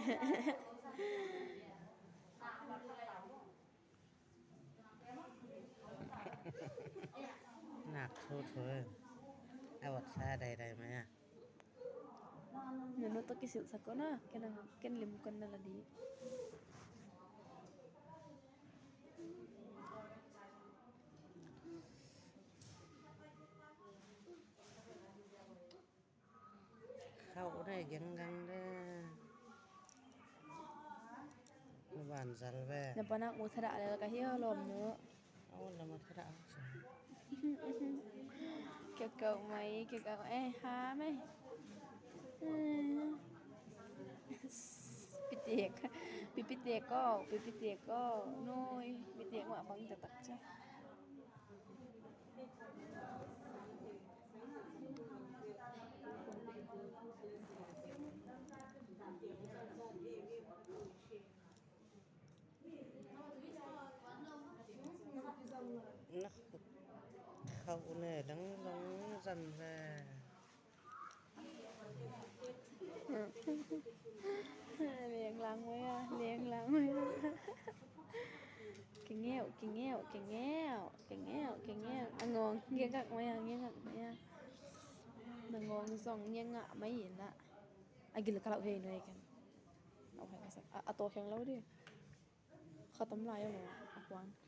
ໜັກໂທດເທີ ອາວັດຊາໄດ້ໄດ້ມາ. ເນາະ ໂນໂຕະກິຊິນຊາໂກະນະ ແກນຳ ແກນລິມກ່ອນນະລະດີ. ເຂົ້າໄດ້ຍັງຍັງເດີ ຫວານສັນແວ່ ນະປະນັກມຸທະດະແລ້ວກະເຮຍລອມເນາະ. ເອົາລະມາທະດາ ກຽວເກົາໄໝ ກຽວເກົາໄອ້ຫາໄໝ ອື ປິເຕກ ປິປິເຕກກໍ ປິປິເຕກກໍ ໂນ້ຍ ປິເຕກມາຟັງຈະຕັກຈະ. ນະ ເຂົ້າແນ່ ລັງ ລັງ ສັນແວ່ ລຽງຫຼັງໄວ້ອະ ລຽງຫຼັງໄວ້ອະ. ກິນແງ້ວ ກິນແງ້ວ ກິນແງ້ວ ກິນແງ້ວ ກິນແງ້ວ ອະງອງ ງຽງກັກໄວ້ອະ ງຽງກັກໄວ້ອະ ນະງອງສ່ອງງຽງງະໄມ້ນະ. ອາກິນລະກະລະເພນໄວ້ກັນ ເອົາໃຫ້ກັນຊະ ອາ ອາໂຕແຂງລາວເດ ເຂົ້າຕຳລາຍເອົາເນາະ ອາຄວານ.